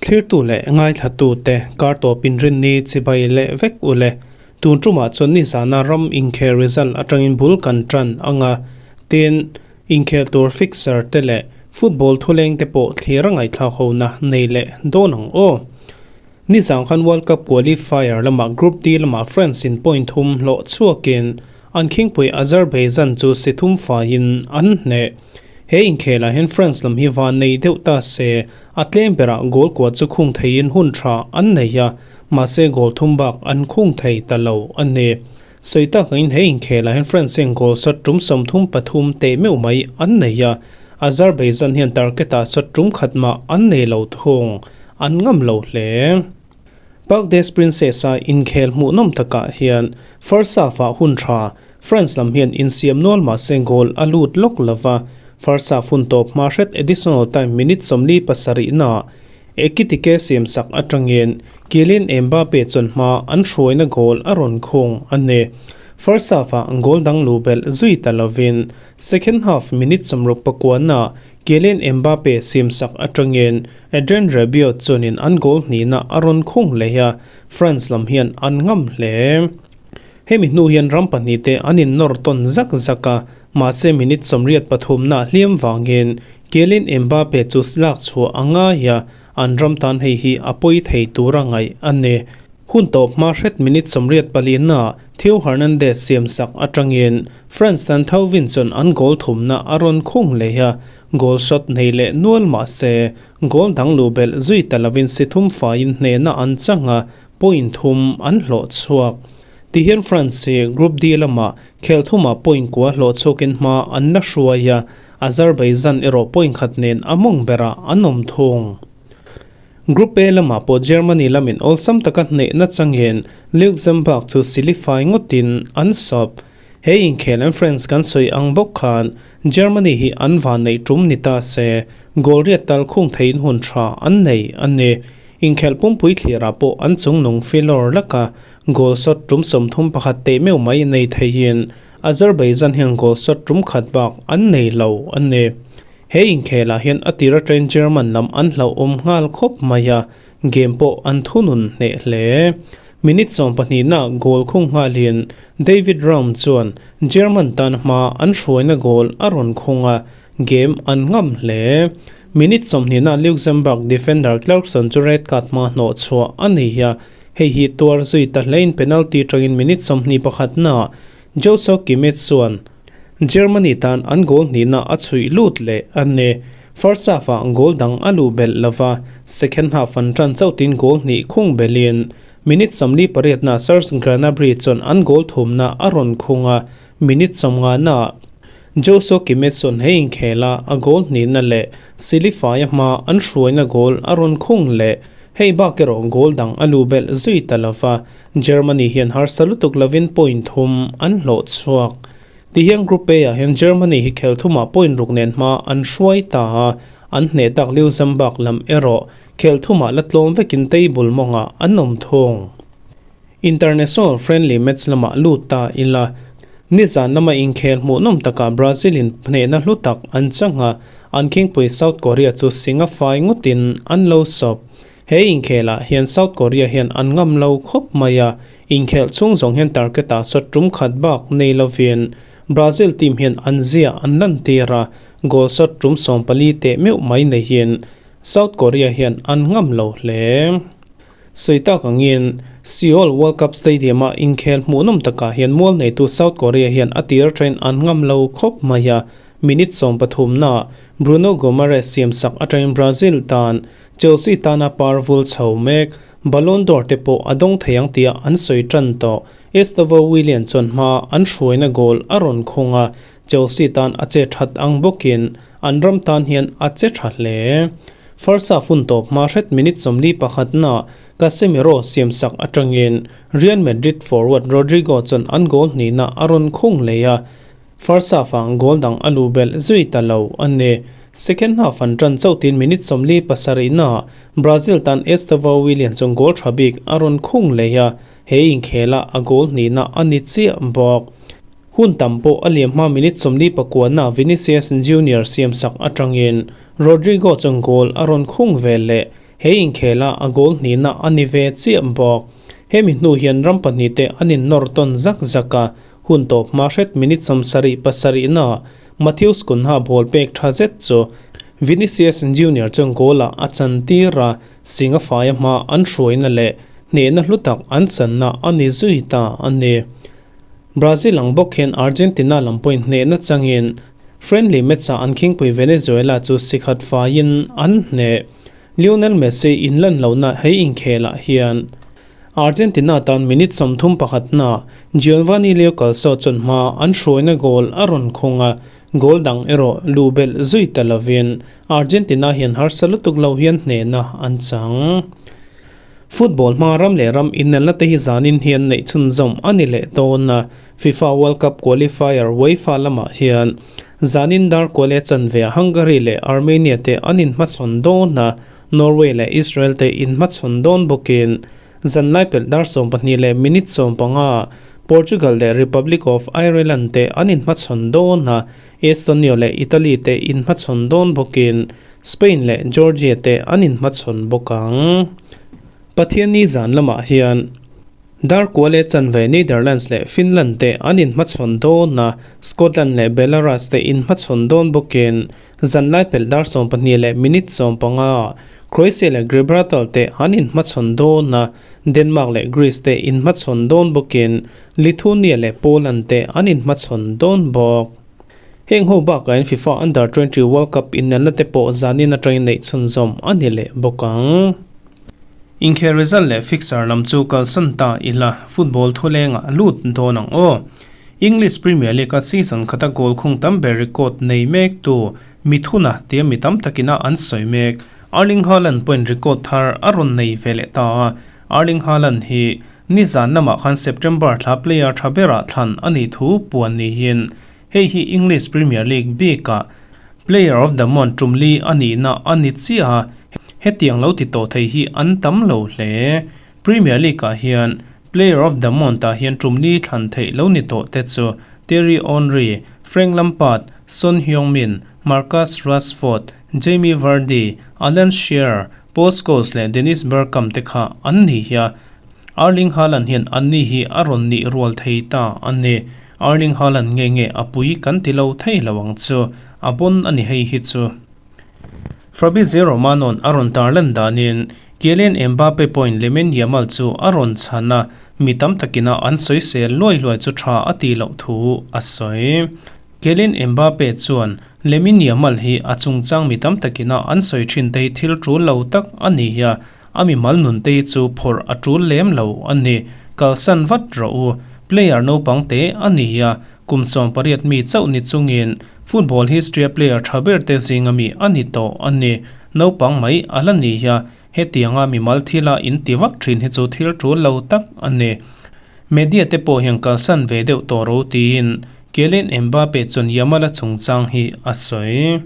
Thlirtu leh ngaithlatute kar tawp inrinni chibai leh vek u le. Tun tumah chuan nizana ram inkhel result atangin bul kan tan ang a, tin, inkhel tur fixture te leh football thuleng te pawh thlir a ngaihthlak hona nei leh dawn ang aw. Nizan khan World Cup qualifier lamah Group D lamah France in point thum hlawh chhuakin an khingpui Azerbaijan chu si thum faiin an hneh. He inkhelah hian France lam hi van nei deuh ta se a tlem berah goal kua chu khung theiin hun tha an nei a, mahse goal thum bak an khung thei ta lo a ni. Sawi tak angin he inkhelah hian France hian goal shot tum 33 teh meuh mai an nei a, Azerbaijan hian target-ah shot tum khat mah an nei lo thung. An ngam lo hle. Parc des Princes-a inkhel hmuhnawm takah hian first half-ah hun tha France lam hian insiam nual mah se goal a lut lawk lo va, first half hun tawp hma hret additional time minute 47 naah Ekitike siamsak atangin Kylian Mbappe chuan hma an hruaina goal a rawn khung a ni. First half-ah goal dang lu belh zui ta lovin second half minute 69 naah Kylian Mbappe siamsak atangin Adrien Rabiot chuanin an goal hnihna a rawn khung leh a, France lam hian an ngam hle. Hemi hnu hian ram pahnihte an innawr tawn zak zak a, mahse minute 83 na hliam vangin Kylian Mbappe chu lak chhuah a ngai a, an ram tan hei hi a pawi thei tur a ngaih a ni. Hun tawp hma hret minute 84 na Theo Hernandez siamsak atangin France tan Thauvin chuan an goal thumna a rawn khung leh a, goal shot nei leh nual mah se goal dang lu belh zui ta lovin si thum faiin hnehna an chang a, point thum an hlawh chhuak. Tihian France hi Group D lamah khel thumah point kua hlawh chhuakin hma an la hruai a, Azerbaijan erawh point khat nen a mawng berah an awm thung. Group A lamah pawh Germany lamin awlsam taka hnehna changin Luxembourg chu silifai ngawtin an sawp. He inkhel an France kan sawi ang bawk khan Germany hi an van neih tum ni ta se goal riat tal khung theiin hun tha an nei a ni. Inkhel pumpui thlirah pawh an chungnung filawr laka goal shot tum 31 teh meuh mai nei theiin Azerbaijan hian goal shot tum khat bak an nei lo a ni. He inkhelah hian a tir atangin German lam an hlauhawm nghal khawp mai a, game pawh an thunun hneh hle. Minute 12 na goal khung nghalin David Raum chuan German tan hma an hruaina goal a rawn khung a, game an ngam hle. Minute 20 na Luxembourg defender Clarkson chu red card hma hnawh chhuah a ni a, hei hi tuar zui ta hlein penalty tangin minute 21 na Joshua Kimmich chuan Germany tan an goal hnihna a chhuih lut leh a ni. First half-ah goal dang a lu belh lova, second half an tan chauhtin goal hnih khung belhin minute 48 na Serge Gnabry chuan an goal thumna a rawn khung a, minute 50 na Joshua Kimmich chuan hei inkhela a goal hnihna leh silifaia hma an hruaina goal a rawn khung leh. Hei bak erawh goal dang a lu belh zui ta lova, Germany hian harsa lutuk lovin point thum an hlawh chhuak. Tihian Group A ah hian Germany hi khel thumah point ruk nen hma an hruai ta a, an hneh tak Luxembourg lam erawh khel thumah la tlawm vekin table mawngah an awm thung. International friendly match lamah lut ta ila, nizan lama inkhel hmuhnawm takah Brazil in hnehna hlu tak an chang a, an khingpui South Korea chu singa fai ngawtin an lo sawp. He inkhelah hian South Korea hian an ngam lo khawp mai a, inkhel chhung zawng hian target-ah shot tum khat bak nei lovin Brazil team hian an zia an lan tir a, goal shot tum 14 teh meuh mai neihin South Korea hian an ngam lo hle. Sawi tak angin Seoul World Cup Stadium-a inkhel hmuhnawm takah hian mual neitu South Korea hian a tir train an ngam lo khawp mai a, minute 13 na Bruno Guimaraes siamsak atangin Brazil tan Chelsea tana par vul chho mek Ballon d'Or te pawh a dawng thei ang tia an sawi tan tawh. Estevao Willian chuan hma an hruaina goal a rawn khung a, Chelsea tan a che that ang bawkin an ram tan hian a che tha hle. First half hun tawp hma hret minute 41 na Casemiro siamsak atangin Real Madrid forward Rodrygo chuan an goal hnihna a rawn khung leh a, first half ah goal dang a lu belh zui ta lo a ni. Second half an tan chauhtin minute 47 na Brazil tan Estevao Willian chuan goal tha bik a rawn khung leh a, he inkhela a goal hnihna a ni chiah bawk. Hun tam pawh a liam hma minute 49 na Vinicius Junior siamsak atangin Rodrygo chuan goal a rawn khung ve leh. He inkhela a goal hnihna a ni ve chiah bawk. Hemi hnu hian ram pahnihte an innawr tawn zak zak a, hun tawp hma hret minute 77 na Matheus Cunha ball pek tha zet chu Vinicius Junior chuan goal ah a chan tir a, Singa faia hma an hruaina leh hnehna hlu tak an channa a ni zui ta a ni. Brazil ang bawk hian Argentina lam pawhin hnehna changin friendly match ah an khingpui Venezuela chu sikhat faiin an hneh. Lionel Messi inlan lohna hei inkhelah hian Argentina tan minute 31 na Giovanni Lo Celso chuan hma an hruaina goal a rawn khung a, goal dang erawh luh belh zui ta lovin Argentina hian harsa lutuk lo hian hnehna an chang. Football hma ram leh ram inelna te hi zanin hian neih chhunzawm a ni leh dawn a, FIFA World Cup qualifier UEFA lamah hian zanin dar kual e chanve ah Hungary leh Armenia te an inhmachhawn dawn a, Norway leh Israel te inhmachhawn dawn bawkin zanlai pelh dar 12 leh minute 15 Portugal leh Republic of Ireland te an inhmachhawn dawn a, Estonia leh Italy te inhmachhawn dawn bawkin Spain leh Georgia te an inhmachhawn bawk ang. Pathianni zan lamah hian dar kual e chanve Netherlands leh Finland te an inhmachhawn dawn a, Scotland leh Belarus te inhmachhawn dawn bawkin zanlai pelh dar 12 leh minute 15 Croatia leh Gibraltar te an inhmachhawn dawn a, Denmark leh Greece te inhmachhawn dawn bawkin Lithuania leh Poland te an inhmachhawn dawn bawk. Heng ho bakah hian FIFA Under 20 World Cup inelna te pawh zanin atangin neih chhunzawm a ni leh bawk ang. Inkhel result leh fixture lam chu kalsan ta ila, football thulengah lut dawn ang aw. English Premier League a season khata goal khung tam ber record nei mek tu Mithuna tia mi tam takina an sawi mek. Erling Haaland point record thar a rawn nei ve leh ta a, Erling Haaland hi nizan lamah khan September thla player tha berah thlan a nih thu puan niin hei hi English Premier League bikah Player of the Month tumli a nihna a ni chiah a, hetiang lo ti tawh thei hi an tam lo hle. Premier League-ah hian Player of the Month-ah hian tumli thlan theih lo ni tawh te chu Thierry Henry, Frank Lampard, Son Heung-min, Marcus Rashford, Jamie Vardy, Alan Shearer, Paul Scholes leh Dennis Bergkamp te kha an ni hi a. Erling Haaland hian anni hi a rawn nih rual thei ta a ni. Erling Haaland nge nge a pui kan ti lo thei lo ang chu, a bon a ni hei hi chu. Fabrizio Romano-a'n a rawn tarlan danin Kylian Mbappe pawhin Lamine Yamal chu a rawn chhan a, mi tam takina an sawisel luai luai chu tha a tih loh thu a sawi. Kylian Mbappe chuan Lamine Yamal hi a chungchang mi tam takina an sawi thin te hi thil tul lo tak a ni a, A mimal nun te hi chu phawrh a tul lem lo a ni. Kalsan vat rawh u. Player naupang te a ni a, kum 18 mi chauh ni chungin football history a player tha ber te zinga mi a ni tawh a ni. Naupang mai a la ni a, hetianga mimal thila in ti vak thin hi chu thil tul lo tak a ni. Media te pawh hian kalsan ve deuh tawh ro tiin Kylian Mbappe chuan Yamal-a chungchang hi a sawi.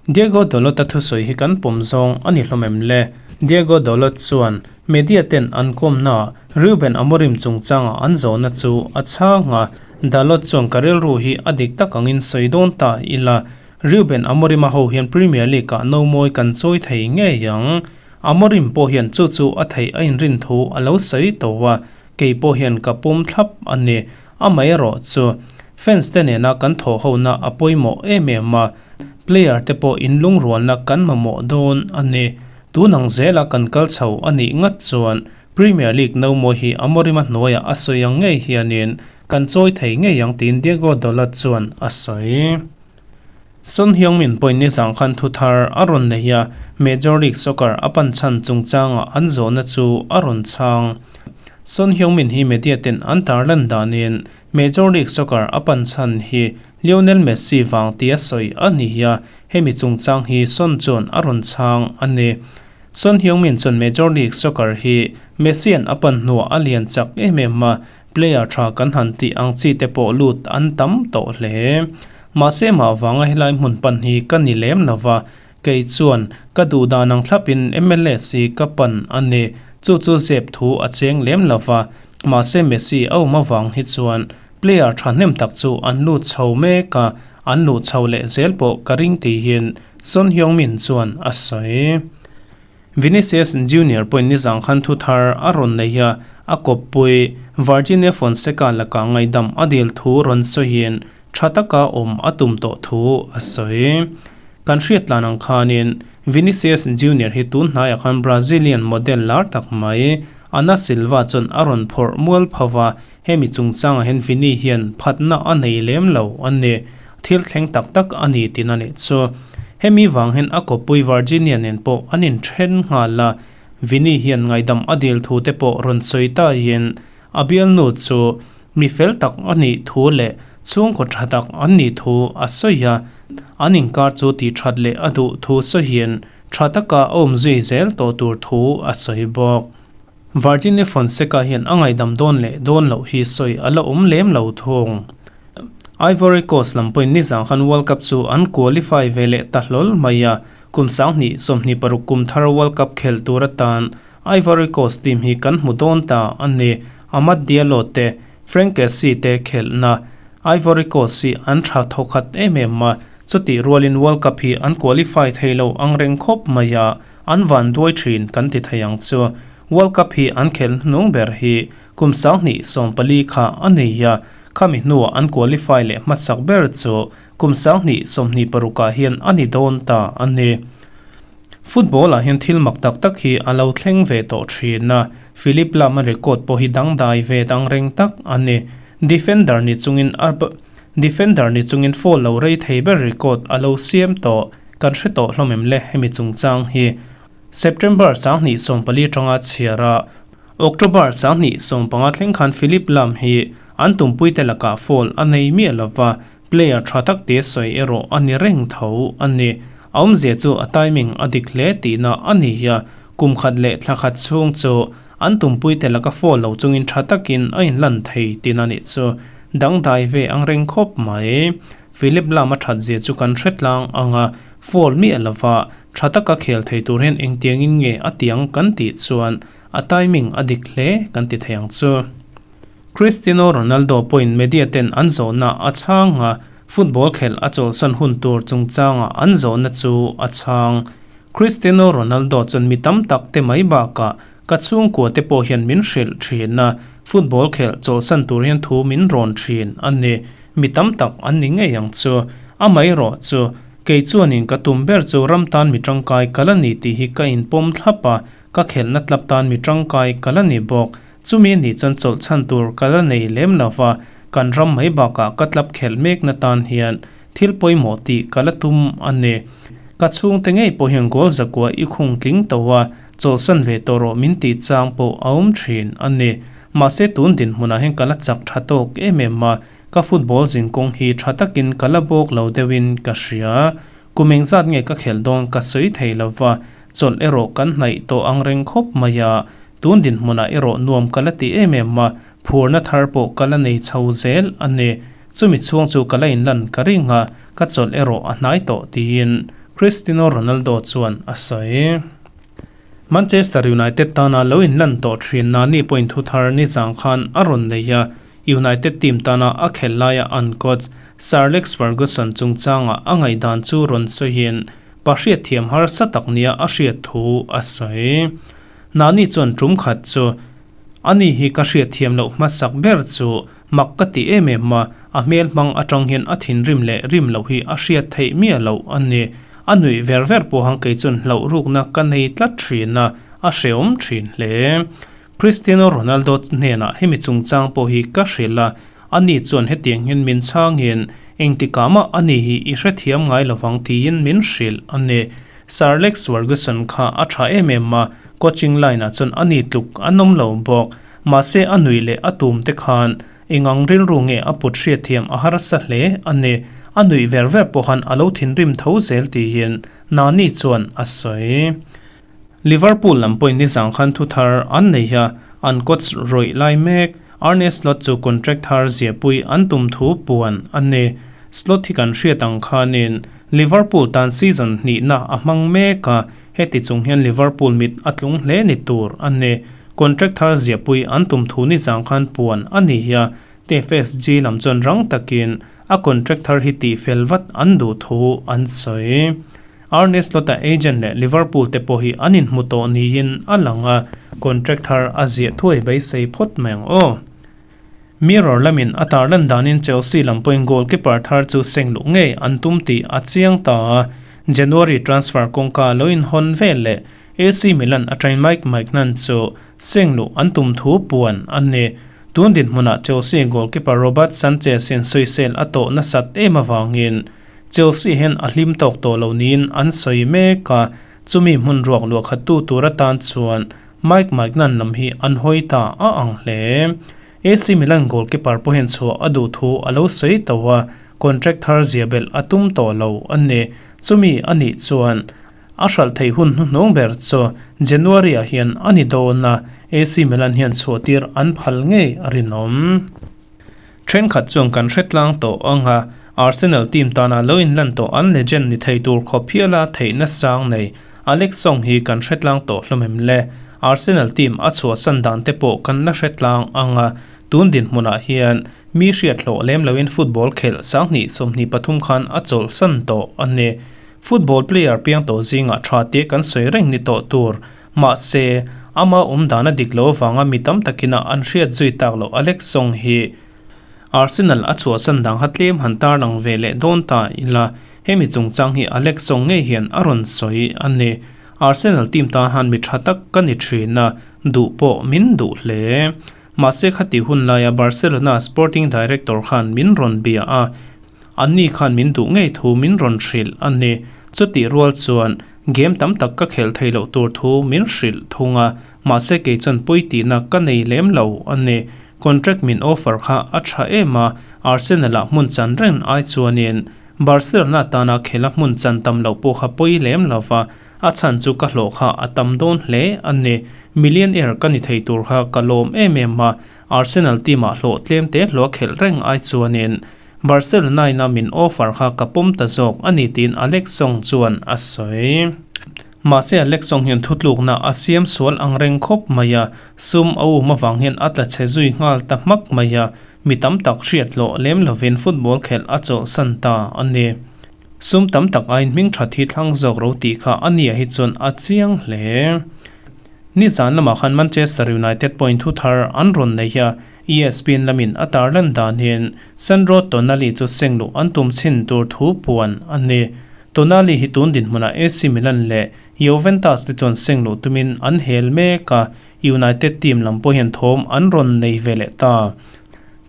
Diego Dalot-a thusawi hi kan pawm zawng a ni hlawm em le? Diego Dalot chuan media ten an kawmnaah Ruben Amorim chungchanga an zawhna chu a chhang a, Dalot chuan ka rilru hi a dik tak angin sawi dawn ta ila, Ruben Amorim-a ho hian Premier League-ah no mawi kan chawi thei ngei ang. Amorim pawh hian chu chu a theih a inrin thu a lo sawi tawh a, kei pawh hian ka pawm thlap a ni. Amaherawh chu fans te nena kan thawh hona a pawimawh em em a, player te pawh inlungrualna kan mamawh dawn a ni. Tun ang zela kan kal chho a nih ngat chuan Premier League no mawi hi Amorim a hnuaiah a sawi ang ngei hianin kan chawi thei ngei ang tiin Diego Dalot chuan a sawi. Son Heung-min pawhin nizang khan thu thar a rawn nei a, Major League Soccer a pan chhan chungchangah an zawhna chu a rawn chhang. Son Heung-min hi media ten an tarlan danin Major League Soccer a pan chhan hi Lionel Messi vang tia sawi a ni a, hemi chungchang hi Son chuan a rawn chhang a ni. Son Heung-min chuan Major League Soccer hi Messi-a'n a pan hnuah a lian chak em em a, player tha kan han tih ang chi te pawh lut an tam tawh hle. Mahse mah vanga helai hmun pan hi ka ni lem lova, kei chuan ka duh dan ang thlapin MLS hi ka pan a ni. Chu chu zep thu a cheng lem lova, mahse Messi a awm avang hi chuan Player thahnem tak chu an lut chho mek a, an luh chho leh zel pawh ka ring tihin Son Heung-min chuan a sawi. Vinicius Junior pawhin nizang khan thu thar a rawn nei a, a kawppui Virginia Fonseca lakah ngaihdam a dil thu rawn sawiin tha taka awm a tum tawh thu a sawi. Kan hriat tlan ang khanin Vinicius Junior hi tun hnaiah khan Brazilian model lar tak mai Ana Silva chuan a rawn phawrh mual pho va, hemi chungchangah hian Vini hian phatna a nei lem lo a ni. Thil thleng tak tak a ni tin a nih chu. Hemi vang hian a kawppui Virginia nen pawh an inthen nghal a, Vini hian ngaihdam a dil thu te pawh rawn sawi tahin a bialnu chu mi fel tak a nih thu leh chhungkaw tha tak an nih thu a sawi a, an inkar chu tih that leh a duh thu sawiin tha taka a awm zui zel tawh tur thu a sawi bawk. Virginia Fonseca hian a ngaihdam dawn leh dawn loh hi sawi a la awm lem lo thung. Ivory Coast lam pawhin nizang khan World Cup chu an qualify ve leh ta hlawl mai a, kum 20 26 kum thar World Cup khelh tur atan Ivory Coast team hi kan hmu dawn ta a ni. Amad Diallo te, Franck Kessie te khelhna Ivory Coast hi an tha thawkhat em em a, chutih rualin World Cup hi an qualify thei lo ang reng khawp mai a, an van duai thin kan ti thei ang chu. World Cup hi an khelh hnung ber hi kum 2014 kha a nei a, khami hnuah an qualify leh hmasak ber chu kum 2026 ah hian a ni dawn ta a ni. Football ah hian thil mak tak tak hi a lo thleng ve tawh thin a, Philipp Lahm a record pawh hi dangdai ve dang reng tak a ni. Defender ni chungin a Defender ni chungin foul lo rei thei ber record a lo siam tawh. Kan hre tawh hlawm em le hemi chungchang hi. September 2014 atanga chhiar a, October 2015 thleng khan Philipp Lahm hi an tumpuite lakah foul a nei miah lova, Player tha tak te sawi erawh a ni reng tho a ni. A awmzia chu a timing a dik hle tihna a ni a, kum khat leh thla khat chhung chu an tumpui te laka foul lo chungin tha takin a inlan thei tihna nih chu dangdai ve ang reng khawp mai. Philip Lahm a that zia chu kan hre tlang ang a, foul miah lova tha taka khel thei tur hian engtiangin nge a tiang kan tih chuan a timing a dik hle kan ti thei ang chu. Cristiano Ronaldo pawhin media ten an zawhna a chhang a, football khelh a chawlhsan hun tur chungchanga an zawhna chu a chhang. Cristiano Ronaldo chuan mi tam tak te mai bakah ka chhungkua te pawh hian min hrilh thin a, football khelh chawlhsan tur hian thu min rawn thin a ni. Mi tam tak an ni ngei ang chu. Amaherawh chu, kei chuanin ka tum ber chu ram tan mi tangkai ka la ni tih hi ka inpawm thlap a, ka khelhna tlap tan mi tangkai ka la ni bawk. Chumi anih chuan chawlh chhan tur ka la nei lem lo va, kan ram mai bakah ka tlap khelh mekna tan hian thil pawimawh tih ka la tum a ni. Ka chhungte ngei pawh hian goal zakua i khung tling tawh a, chawlhsan ve tawh rawh min tih chang pawh a awm thin a ni. Mahse tun dinhmunah hian ka la chak tha tawk em em a, ka football zinkawng hi tha takin ka la bawk lo deuhin ka hria. Kum engzat nge ka khelh dawn ka sawi thei lo va, chawlh erawh kan hnaih tawh ang reng khawp mai a, Tun dinhmunah erawh nuam ka la ti em em a, phurna thar pawh ka la nei chho zel a ni. Chumi chhung chu ka la inlan ka ring a, ka chawlh erawh a hnai tawh tiin Cristiano Ronaldo chuan a sawi. Manchester United tana lo inlan tawh thin Nani pawhin thu thar nizang khan a rawn nei a, United team tana a khelh laia an coach Sir Alex Ferguson chungchanga a ngaihdan chu rawn sawiin pahriat thiam harsa tak nia a hriat thu a sawi. Nani chuan tum khat chu, Ani hi ka hriat thiam loh hmasak ber chu mak ka ti em em a, a hmel hmang atang hian a thinrim leh rim loh hi a hriat theih miah loh a ni. A nuih ver ver pawh ang kei chuan hlauh rukna ka nei tlat thin a, a hreawm thin hle. Cristiano Ronaldo hnenah hemi chungchang pawh hi ka hrilh a, ani chuan hetiang hian min chhangin engtikah mah ani hi i hrethiam ngai lovang tiin min hrilh a ni. Sir Alex Ferguson kha a tha em em a, coaching line ah chuan a ni tluk an awm lo bawk. Mahse a nuih leh a tum te khan engang rilru nge a put hriatthiam a harsa hle a ni. A nuih ver ver pawhan a lo thinrim tho zel tiin Nani chuan a sawi. Liverpool lam pawhin nizang khan thu thar an nei a, an coach rawih lai mek Arne Slot chu contract thar ziahpui an tum thu puan a ni. Slot hi kan hriat ang khanin Liverpool tan season hnihna a hmang mek a, heti chung hian Liverpool mit a tlung hle ni tur a ni. Contract thar ziahpui an tum thu nizang khan puan a ni a. FSG lam chuan rang takin a contract thar hi tihfel vat an duh thu an sawi. Arne Slot-a agent leh Liverpool te pawh hi an inhmu tawh niin a lang a, contract thar a ziah thuai beisei phawt mai ang aw. Mirror lamin a tarlan danin Chelsea lam pawhin goalkeeper thar chu seng luh ngei an tum tih a chiang ta a, January transfer kawngka lo inhawn vel leh AC Milan atangin Mike Maignan chu seng luh an tum thu puan a ni. Tun dinhmunah Chelsea goalkeeper Robert Sanchez hian sawisel a tawh nasat em avangin Chelsea hian a hlim tawk tawh lo niin an sawi mek a, chumi hmun ruak luah khattu tur atan chuan Mike Maignan lam hi an hawi ta a ang hle. AC Milan goalkeeper pawh hian chhuah a duh thu a lo sawi tawh a, contract thar zia belh a tum tawh lo a ni. Chumi a nih chuan a hralh theih hun hnuhnung ber chu January ah hian a ni dawn a, AC Milan hian chhuah tir an phal ngei a rinawm. Thenkhat chuan kan hre tlang tawh ang a, Arsenal team tana lo inlan tawh an legend ni thei tur khawp hiala theihna sang nei Alex Song hi kan hre tlang tawh hlawm em le? Arsenal team a chhuahsan dan te pawh kan la hre tlang ang a, tun dinhmunah hian mi hriat hlawh lem loin football khelh 2023 khan a chawlhsan tawh a ni. Football player piang tawh zingah tha te kan sawi reng ni tawh tur. Mahse, ama awm dan a dik lo avanga mi tam takin a an hriat zui tak loh Alex Song hi Arsenal a chhuahsan dang kha tlem han tarlang ve leh dawn ta ila, hemi chungchang hi Alex Song ngei hian a rawn sawi a ni. Arsenal team tan han mi tha tak ka ni thin a, duh pawh min duh hle. Mahse khati hun laia Barcelona sporting director khan min rawn bia a, Anni khan min duh ngei thu min rawn hrilh a ni. Chutih rual chuan game tam tak ka khelh theih loh tur thu min hrilh thung a, mahse kei chuan pawi tihna ka nei lem lo a ni. Contract min offer kha a tha em a, Arsenal-ah hmun chan reng ai chuanin Barcelona tana khela hmun chan tam loh pawh kha pawi lem lo va, a chhan chu ka hlawh kha a tam dawn hle a ni. Millionaire ka ni thei tur kha ka lawm em em a, Arsenal team-ah hlawh tlem te hlawh a khelh reng ai chuanin Barcelona-in a min offer kha ka pawm ta zawk a ni tiin Alex Song chuan a sawi. Mahse Alex Song hian thutlukna a siam sual ang reng khawp mai a, sum a um avang hian a tla chhe zui nghal ta hmak mai a, mi tam tak hriat hlawh lem lovin football khelh a chawlhsan ta a ni. Sum tam tak aiin hming that hi thlang zawk ro tih kha a nia hi chuan a chiang hle. Nizan lamah khan Manchester United pawhin thu thar an rawn nei a, ESPN lamin a tarlan danin Sandro Tonali chu seng luh an tum chhin tur thu puan a ni. Tonali hi tun dinhmunah AC Milan leh Juventus te chuan seng luh tumin an hel mek a, United team lam pawh hian thawm an rawn nei ve leh ta.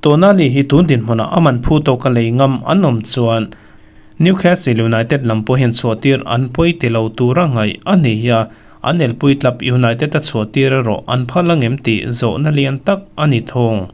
Tonali hi tun dinhmunah a man phu tawka lei ngam an awm chuan Newcastle United lam pawh hian chhuahtir an pawi ti lo tura ngaih a ni a, An elpui tlap United a chhuahtir erawh an phal angem tih zawhna lian tak a ni thung.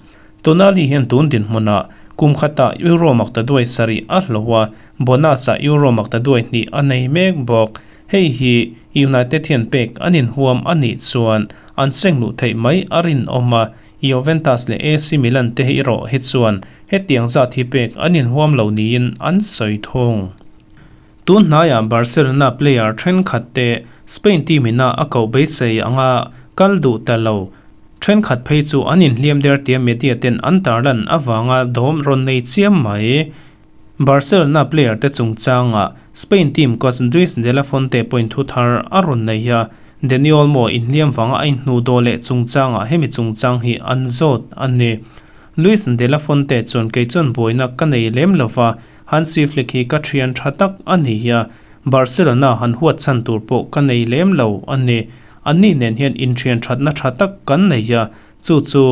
Tonali hian tun dinhmunah kum khatah Euro maktaduai sarih a hloh a, bonus-ah Euro maktaduai hnih a nei mek bawk. Hei hi United hian pek an inhuam a nih chuan an seng luh theih mai a rinawm a, Juventus leh AC Milan te erawh hi chuan hetiang zat hi pek an inhuam lo niin an sawi thung. Tun hnaiah Barcelona player thenkhat te Spain team ina a koh beisei anga kal duh ta lo. Thenkhat phei chu an inhliam der tia media ten an tarlan avanga dawm rawn nei chiam mai. Barcelona player te chungchanga Spain team coach Luis de la Fuente pawhin thu thar a rawn nei a, Dani Olmo inhliam vanga a inhnuh dawh leh chungchangah hemi chungchang hi an zawt a ni. Luis de la Fuente chuan kei chuan buaina ka nei lem lova, Hansi Flick hi ka thian tha tak a ni a, Barcelona han huat chhan tur pawh ka nei lem lo a ni. Anni nen hian inthian thatna tha tak kan nei a, chu chu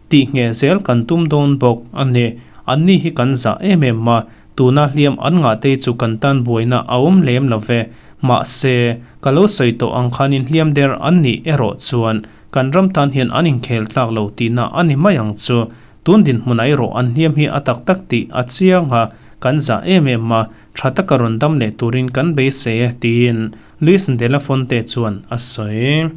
tih ngheh zel kan tum dawn bawk a ni. Anni hi kan zah em em a, tuna hliam an ngah te chu kan tan buaina a awm lem lo ve. Mahse, ka lo sawi tawh ang khan inhliam der an nih erawh chuan kan ram tan hian an inkhel tlak lo tihna a ni mai ang chu. Tun dinhmun ah erawh an hliam hi a tak tak tih a chiang a, kan zah em em a, tha taka rawn dam leh turin kan beisei e, tiin Luis de la Fuente chuan a sawi.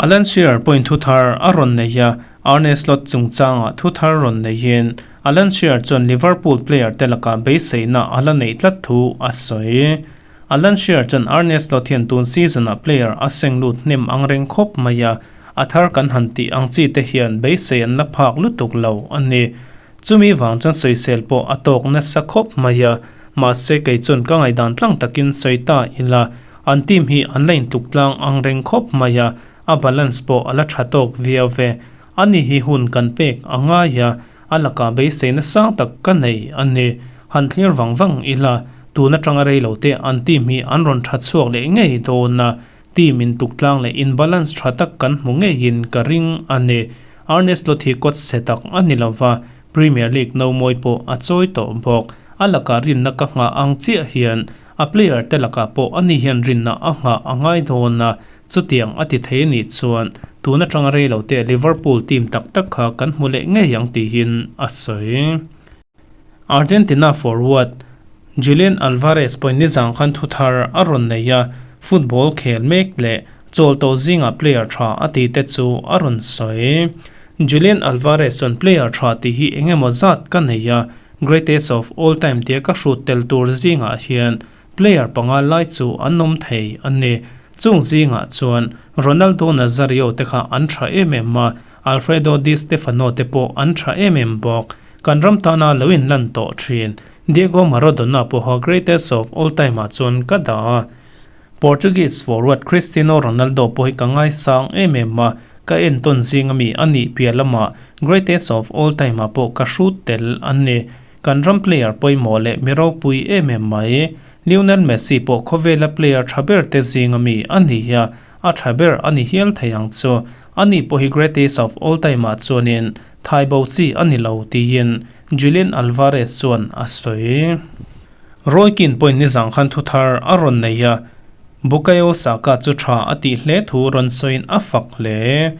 Alan Shearer pawhin thu thar a rawn nei a, Arne Slot chungchangah thu thar rawn neiin Alan Shearer chuan Liverpool player te lakah beiseina a la neih tlat thu a sawi. Alan Shearer chuan Arne Slot hian tun season-ah player a seng lut hnem ang reng khawp mai a. A thar kan han tih ang chi te hian beisei an la phak lutuk lo a ni. Chumi vang chuan sawisel pawh a tawk nasa khawp mai a, mahse kei chuan ka ngaihdan tlang takin sawi ta ila, an team hi an la intluk tlang ang reng khawp mai a, a balance pawh a la tha tawk viau ve. Ani hi hun kan pek a ngai a, a lakah beiseina sang tak ka nei a ni. Han thlir vang vang ila, tun atanga rei lo te an team hi an rawn tha chhuak leh ngei dawn a, Team in tuk tlang leh in balance tha tak kan hmu ngeiin ka ring a ni. Arne Slot hi coach chhe tak a ni lova, Premier League no mawi pawh a chawi tawh bawk. A lakah rinna ka nghah ang chiah hian a player te lakah pawh ani hian rinna a nghah a ngai dawn a, chutiang a ti thei anih chuan tun atanga rei lo te Liverpool team tak tak kha kan hmu leh ngei ang tihin a sawi. Argentina forward Julian Alvarez pawhin nizang khan thu thar a rawn nei a, football khel mek leh chawl tawh zingah player tha a ti te chu a rawn sawi. Julian Alvarez chuan player tha tih hi eng emaw zat ka nei a, greatest of all time tia ka hrut tel tur zingah hian Player panga lai chu an awm thei a ni. Chung zingah chuan Ronaldo Nazario te kha an tha em em a, Alfredo Di Stefano te pawh an tha em em bawk. Kan ram tana lo inlan tawh thin Diego Maradona pawha greatest of all time ah chuan ka dah a. Portuguese forward Cristiano Ronaldo pawh hi ka ngaisang em em a, ka entawn zing ami a nih piah lamah greatest of all time ah pawh ka hrut tel a ni. Kan ram player pawimawh leh mi ropui em em mai. Lionel Messi pawh khawvela player tha ber te zinga mi a ni a, a tha ber a ni hial thei ang chu. Ani pawh hi greatest of all time ah chuanin thai bo chi a ni lo tiin Julian Alvarez chuan a sawi. Roy Keane pawhin nizang khan thu thar a rawn nei a, Bukayo Saka chu tha a tih hle thu rawn sawiin a fak hle.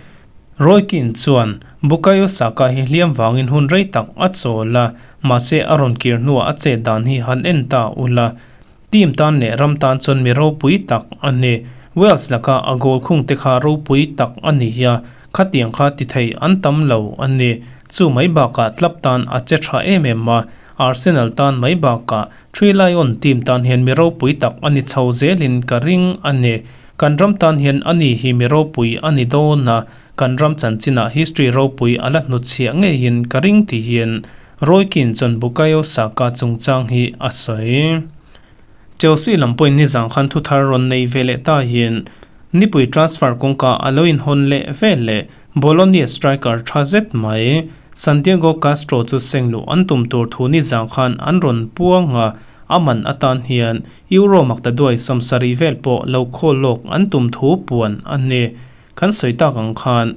Roy Keane chuan Bukayo Saka hi hliam vangin hun rei tak a chawl a, mahse a rawn kir hnuah a chet dan hi han en ta ula. Team tan leh ram tan chuan mi ropui tak a ni. Wales laka a goal khung te kha ropui tak a ni a, khatiang kha ti thei an tam lo a ni. Chu mai bakah club tan a che tha em em a, Arsenal tan mai bakah Three Lion team tan hian mi ropui tak a ni chho zelin ka ring a ni. Kan ram tan hian ani hi mi ropui a ni dawn a, kan ram chanchinah history ropui a la hnutchhiah ngeiin ka ring tihin Roy Keane chuan Bukayo Saka chungchang hi a sawi. Chelsea lam pawhin nizang khan thu thar rawn nei ve leh ta hian nipui transfer kawngka a lo inhawn leh vel leh Bologna striker tha zet mai Santiago Castro chu sengluh an tum tur thu nizang khan an rawn puang a, a man atan hian Euro maktaduai sawmsarih vel pawh lo khawl lawk an tum thu puan a ni. Kan sawi tak ang khan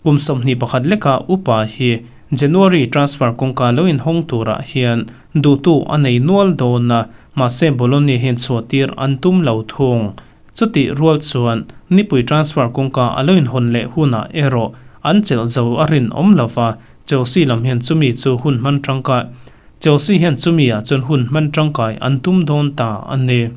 kum 21 leka upa hi January transfer kawngka lo inhawng turah hian duhtu a nei nual dawn a, mahse Bologna hian chhuahtir an tum lo thung. Chutih rual chuan nipui transfer kawngka a lo inhawn leh hunah erawh an chelh zo a rinawm lova, Chelsea lam hian chumi chu hun hman tangkai Chelsea hian chumi ah chuan hun hman tangkai an tum dawn ta a ni.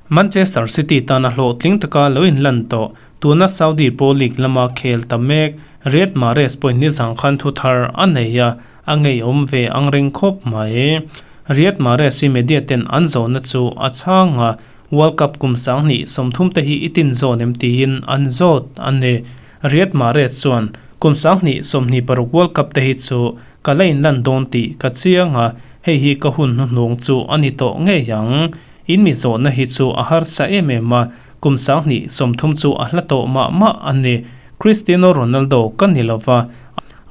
Manchester City tana hlawhtling taka lo inlan tawh tuna Saudi Pro League lama khel ta mek Riyad Mahrez pawhin nizang khan thu thar a nei a, a ngeiawm ve ang reng khawp mai. Riyad Mahrez hi media ten an zawhna chu a chhang a, World Cup kum 2030 te hi i tin zawn em tiin an zawt a ni. Riyad Mahrez chuan kum 2026 World Cup te hi chu Ka la inlan dawn tih ka chiang a, hei hi ka hun hnuhnung chu a ni tawh ngei ang. In mi zawhna hi chu a harsa em em a, kum 2030 chu a hla tawh mah mah a ni. Cristiano Ronaldo ka ni lo va,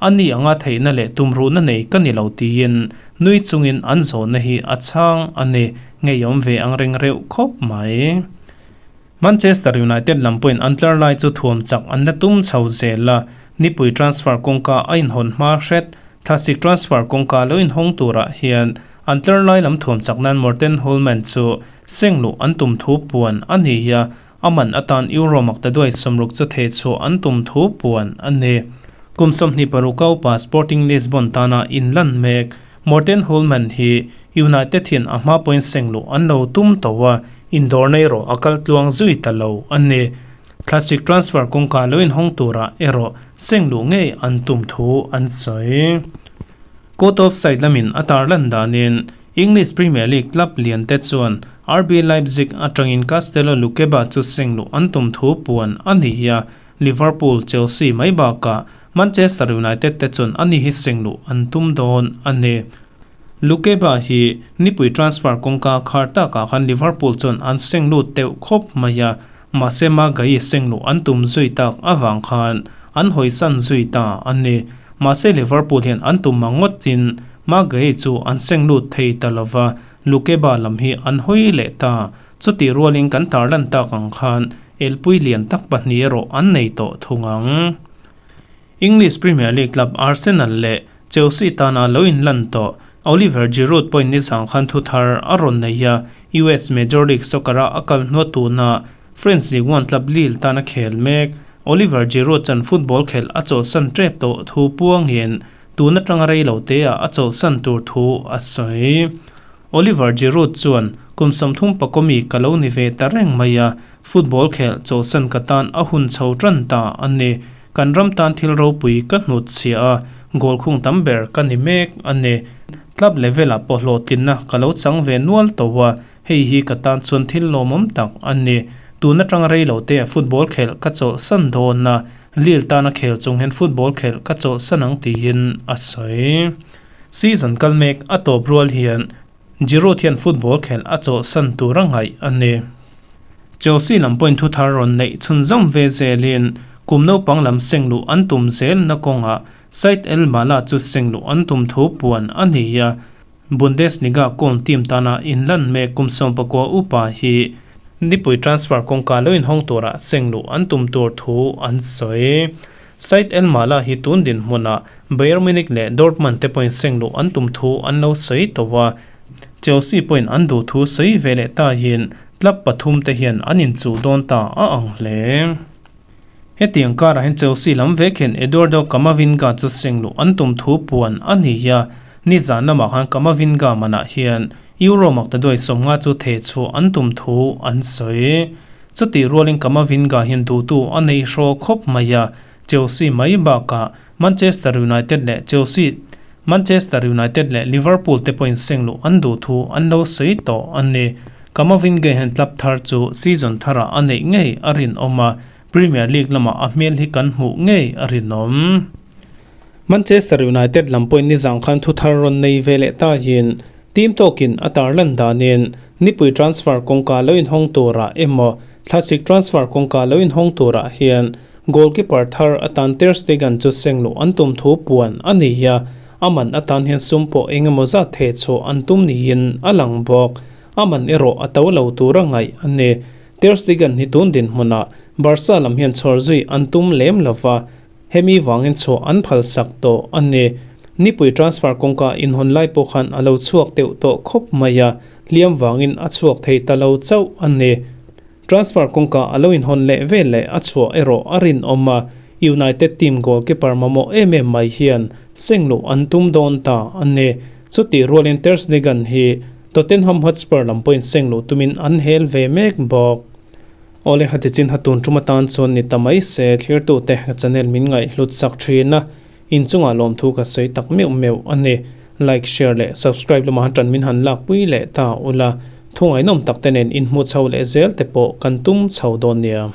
a ni anga theihna leh tumruhna nei ka ni lo tiin nui chungin an zawhna hi a chhang a ni. Ngeiawm ve ang reng reuh khawp mai. Manchester United lam pawhin an tlar lai chu thuam chak an la tum chho zel a, nipui transfer kawngka a inhawn hma hret. Thlasik transfer kawngka lo inhawng turah hian an tlar lai lam thuam chak nan Morten Hjulmand chu sengluh an tum thu puan a ni a, a man atan Euro maktaduai 60 chu thei chhuah an tum thu puan a ni. Kum 26 a upa Sporting Lisbon tana inlan mek Morten Hjulmand hi United hian a hma pawhin sengluh an lo tum tawh a, indawrna erawh a kal tluang zui ta lo a ni. Thlasik transfer kawngka lo inhawng turah erawh sengluh ngei an tum thu an sawi. Court of side lamin a tarlan danin English Premier League club lian te chuan RB Leipzig atangin Castello Lukeba chu sengluh an tum thu puan a ni a. Liverpool, Chelsea mai bakah Manchester United te chuan ani hi sengluh an tum dawn a ni. Lukeba hi nipui transfer kawngka khar takah khan Liverpool chuan an seng lut deuh khawp mai a, mahse Maguire seng luh an tum zui tak avang khan an hawisan zui ta a ni. Mahse Liverpool hian an tum ang ngawtin Maguire chu an seng lut thei ta lova, Lukeba lam hi an hawi leh ta. Chutih rualin kan tarlan tak ang khan elpui lian tak pahnih erawh an nei tawh thung ang. English Premier League club Arsenal leh Chelsea tana lo inlan tawh Oliver Giroud pawhin nizang khan thu thar a rawn nei a, US Major League Soccer-a a kal hnuah tuna French Ligue 1 club Lille tana khel mek Oliver Giroud chuan football khelh a chawlhsan tep tawh thu puangin tun atanga rei lo teah a chawlhsan tur thu a sawi. Oliver Giroud chuan, Kum 30 pakawmi ka lo ni ve ta reng mai a, football khelh chawlhsan ka tan a hun chho tan ta a ni. Kan ram tan thil ropui ka hnut chhia a, goal khung tam ber ka ni mek a ni. Club level ah pawh hlawhtlinna ka lo chang ve nual tawh a, hei hi ka tan chuan thil lawmawm tak a ni. Tun atanga rei lo te football khelh ka chawlhsan dawn a, Lille tana khel chung hian football khelh ka chawlhsan ang tiin a sawi. Season kal mek a tawp rual hian Giroud hian football khelh a chawlhsan tur a ngaih a ni. Chelsea lam pawhin thu thar rawn neih chhunzawm ve zelin kum naupang lam seng luh an tum zelna kawngah Said El Mala chu seng luh an tum thu puan a ni a. Bundesliga Köln team tana inlan mek kum 19 upa hi nipui transfer kawngka lo inhawng tura seng luh an tum tur thu an sawi. Said El Mala hi tun dinhmunah Bayern Munich leh Dortmund te pawhin seng luh an tum thu an lo sawi tawh a, Chelsea pawhin an duh thu sawi ve leh tahin club pathum te hian an inchuh dawn ta a ang hle. Hetiang karah hian Chelsea lam vek hian Eduardo Camavinga chu seng luh an tum thu puan a ni a, nizan lamah khan Camavinga manah hian Euro maktaduai 50 chu theh chhuah an tum thu an sawi. Chutih rualin Camavinga hian duhtu a nei hraw khawp mai a, Chelsea mai bakah Manchester United leh Chelsea, Manchester United leh Liverpool te pawhin seng luh an duh thu an lo sawi tawh a ni. Camavinga hian club thar chu season tharah a neih ngei a rinawm a, Premier League lamah a hmel hi kan hmuh ngei a rinawm. Manchester United lam pawhin nizang khan thu thar rawn nei ve leh tahin team tawkin a tarlan danin nipui transfer kawngka lo inhawng turah emaw thlasik transfer kawngka lo inhawng turah hian goalkeeper thar atan Ter Stegen chu seng luh an tum thu puan a ni a, a man atan hian sum pawh eng emaw zat theh chhuah an tum niin a lang bawk. A man erawh a to lo tura ngaih a ni. Ter Stegen hi tun dinhmunah Barca lam hian chhawr zui an tum lem lova, Hemi vangin chhuah an phal sak tawh a ni. Nipui transfer kawngka inhawn lai pawh khan a lo chhuak deuh tawh khawp mai a, hliam vangin a chhuak thei ta lo chauh a ni. Transfer kawngka a lo inhawn leh vel leh a chhuah erawh a rinawm a, United team goalkeeper mamawh em em mai hian seng luh an tum dawn ta a ni. Chutih rualin Ter Stegen hi Tottenham Hotspur lam pawhin seng luh tumin an hel ve mek bawk. Awle hati chin ha tun tum atan chuan ni ta mai se thlirtute ka channel min ngaih hlut sak thin a, inchungah lawmthu ka sawi tak meuh meuh a ni. Like, share leh subscribe lamah han tan min han lakpui leh ta ula, thu ngaihnawm tak te nen inhmu chho leh zel te pawh kan tum chho dawn nia.